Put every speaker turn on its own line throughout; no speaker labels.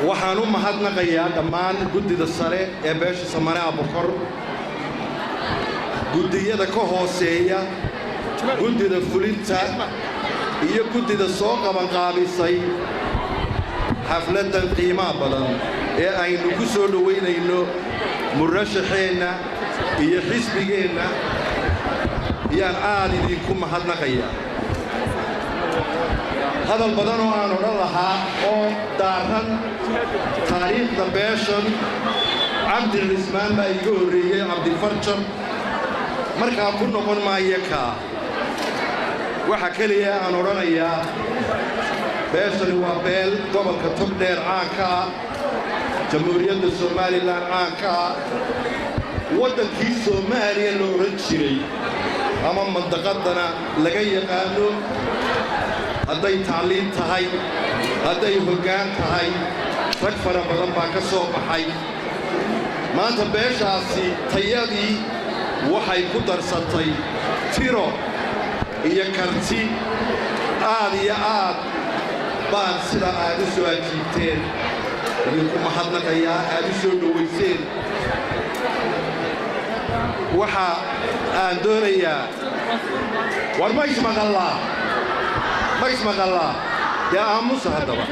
Waxaan u mahadnaqayaa dhammaan guddida sare ee beesha Samane Abokor, guddiyada ka hooseeya, guddida fulinta iyo guddida soo qabanqaabisay xafladdan qiimaha badan ee aynu ku soo dhowaynayno murashaxeenna iyo xisbigeenna ayaan aad idinku mahadnaqayaa. Hadal badan oo aan odhan lahaa oo daaran taariikhda beeshan, Cabdi Cismaan baa iiga horreeyey, Cabdifarjar, markaa ku noqon maayo. Kaa waxa keliya aan odhanayaa, beeshani waa beel gobolka Togdheer caanka ah, Jamhuuriyadda Somaliland caanka ah, waddankii Soomaaliya la odhan jiray ama mandaqadana laga yaqaano. Hadday tacliin tahay, hadday hoggaan tahay, rag fara badan baa ka soo baxay. Maanta beeshaasi tayadii waxay ku darsatay tiro iyo karti. Aad iyo aad baan sida aad u soo ajiibteen idinku mahadnaqayaa, aad u soo dhowayseen. Waxa aan doonayaa, war ma ismaqallaa? Ma ismaqallaa? Dee aamusa haddaba.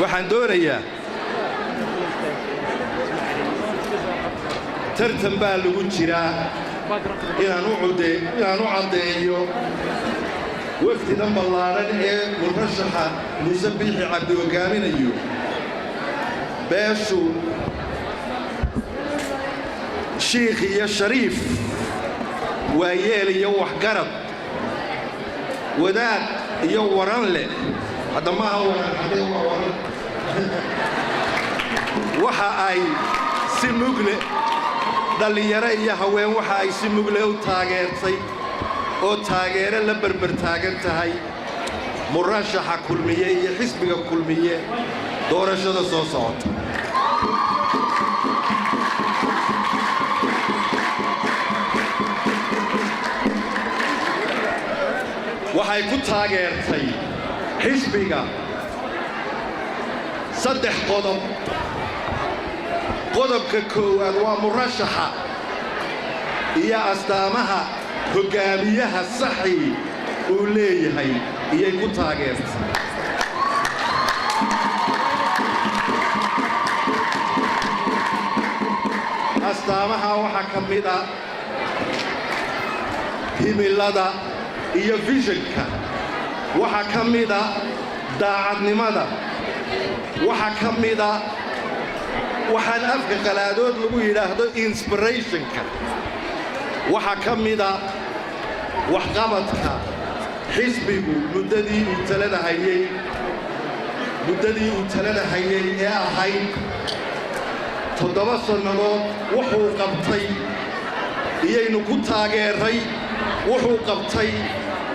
Waxaan doonayaa, tartan baa lagu jiraa, inaan u caddeeyo wafdidan ballaadhan ee murashaxa Muuse Biixi Cabdi hoggaaminayo. Beeshu shiikh iyo shariif, waayeel iyo waxgarad, wadaad iyo waran leh, hadda maaha waran haddee waa waran, waxa ay si mugle, dhallinyaro iyo haween, waxa ay si mugle u taageertay oo taageero la berber taagan tahay murashaxa Kulmiye iyo xisbiga Kulmiye doorashada soo socota. Waxay ku taageertay xisbiga saddex qodob. Qodobka koowaad waa murashaxa iyo astaamaha hoggaamiyaha saxii uu leeyahay iyay ku taageertay. Astaamaha waxaa ka mid a himilada iyo vision-ka, waxaa ka mida daacadnimada, waxaa ka mida waxaan afka qalaadood lagu yidhaahdo inspiration-ka, waxaa ka mida waxqabadka xisbigu muddadii uu talada hayay ee ahayd 7 sannadood wuxuu qabtay iyaynu ku taageerray. Wuxuu qabtay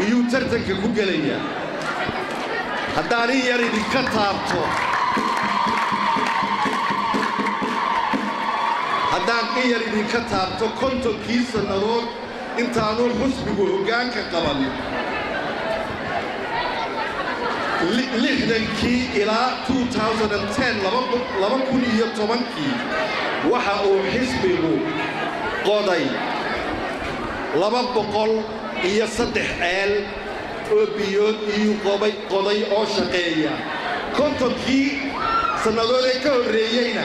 iyuu tartanka ku gelayaa. Haddaan in yar idinka taabto, haddaan in yar idinka taabto, 50-kii sannadood intaanu xusbigu hoggaanka qaban, 60-kii ilaa 2010-kii, waxa uu xisbigu qoday 203 ceel oo biyood iyuu qoday oo shaqeeya. 50-kii sannadood ee ka horreeyeyna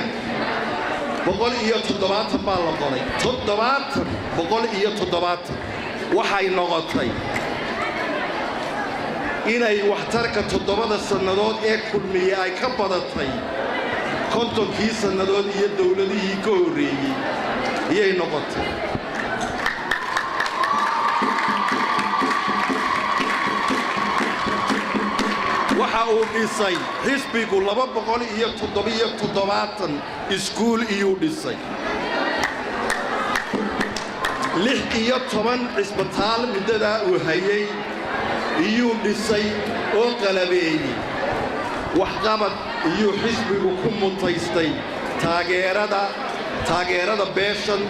170 baa la qoday. Toddobaatan, 170. Waxay noqotay inay waxtarka 7-da sannadood ee Kulmiye ay ka badatay 50-kii sannadood iyo dawladihii ka horreeyey iyay noqotay. Waxa uu dhisay xisbigu 277 iskuul iyuu dhisay, 16 cisbitaal muddadaa uu hayey iyuu dhisay oo qalabeeyey. Waxqabad iyuu xisbigu ku mutaystay taageerada beeshan,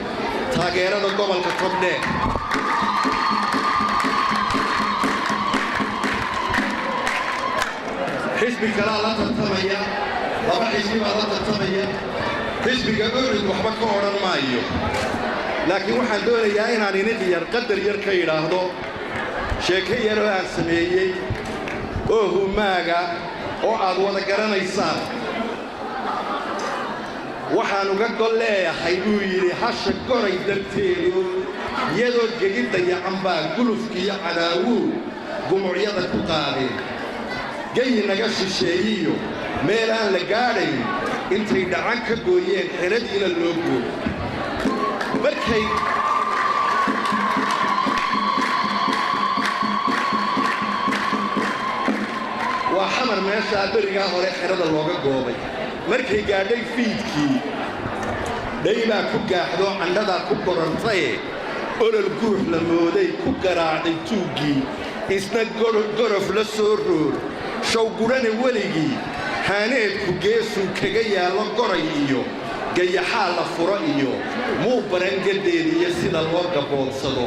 taageerada gobolka Togdheer. Xisbi kalaa la tartamaya, laba xisbi baa la tartamaya. Xisbiga UCID waxba ka odhan maayo, laakiin waxaan doonayaa inaan iniq yar qadar yar ka idhaahdo sheeko yar oo aan sameeyey oo humaaga oo aad wada garanaysaan. "Waxaan uga gol leeyahay," buu yidhi, "hasha goray darteedu iyadoo gegi dayacan baa gulufkiiyo cadaawuu gumucyada ku qaadeen. Geyi naga shisheeyiyo meel aan la gaadhayn intay dhacan ka gooyeen, xeradiina loo gooy markay." Waa Xamar meeshaa berigaa hore xerada looga goobay. "Markay gaadhay fiidkii, dhaybaa ku gaaxdoo candhadaa ku gorantaye, olol guux la mooday ku garaacday tuuggii, isna gorof la soo roor shawgudhane weligii haaneedku geesuu kaga yaallo goray iyo gayaxaa la furo iyo muu baran gaddeed iyo sida loo gabboodsado."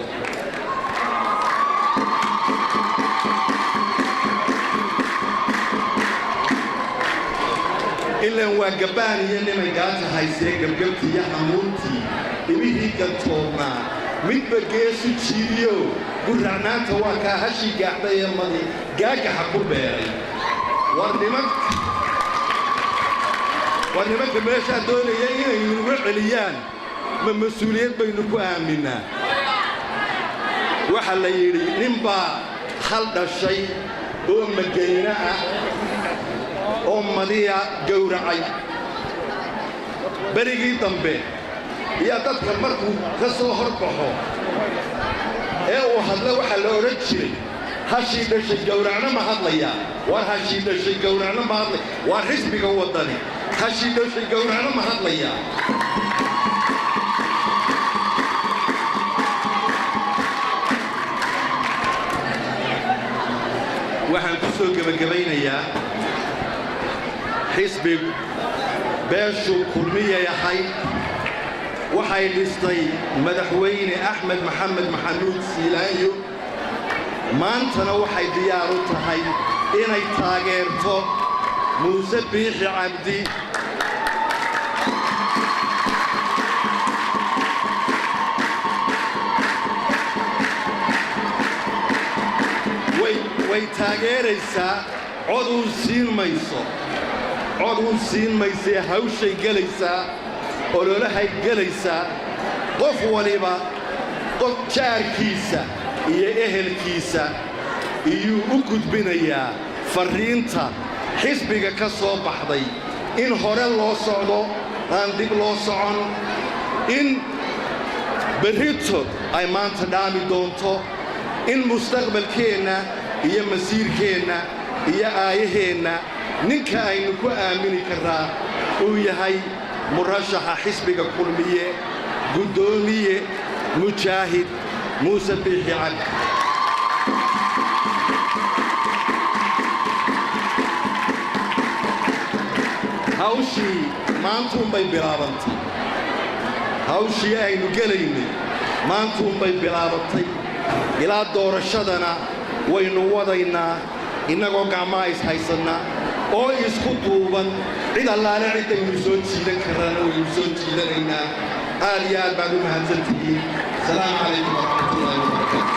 Ilan waa gabbaan iyo nimay gaata haysee, gebgebtii iyo hamuuntii dhibihii gantoodnaa midba geesu jiidiyo gurracnaanta waa kaa hashii gaaxday ee madi gaagaxa ku beeray. War nimanka meeshaa doonaya inay nuga celiyaan, ma mas-uuliyad baynu ku aaminnaa? Waxaa la yidhi ninbaa hal dhashay oo magayno ah oo madiya gowracay. Berigii dambe iyo dadka markuu ka soo hor baxo ee uu hadlo, waxaa la odhan jiray, "Hashii dhashay gowracno ma hadlayaa? War hashii dhashay gowracno ma hadlay? Waar xisbiga Waddani hashii dhashay gowracno ma hadlayaa?" Waxaan ku soo gebagabaynayaa, xisbi beeshu Kulmiyay ahayd. Waxay dhistay Madaxweyne Axmed Maxamed Maxamuud Siilaanyo. Maantana waxay diyaar u tahay inay taageerto Muuse Biixi Cabdi. Way taageeraysaa, cod uun siin mayso, cod uun siin maysee hawshay gelaysaa, ololahay gelaysaa. Qof waliba qof jaarkiisa iyo ehelkiisa iyuu u gudbinayaa farriinta xisbiga ka soo baxday, in hore loo socdo, aan dib loo socon, in berrito ay maanta dhaami doonto, in mustaqbalkeenna iyo masiirkeenna iyo aayaheenna ninka aynu ku aamini karraa uu yahay murashaxa xisbiga Kulmiye, guddoomiye mujaahid Muuse Biixi Cabdi. Hawshii maantuunbay bilaabantay. Hawshii aynu gelaynay maantuunbay bilaabantay. Ilaa doorashadana waynu wadaynaa, innagoo gacmaha ishaysannaa oo isku duuban. Cid allaale ciddaynu soo jiidan karrana waynu soo jiidanaynaa. Aad iyo aad baad u mahadsantihiin. Asalaamu calaykum waraxmatullaahi wabarakaatu.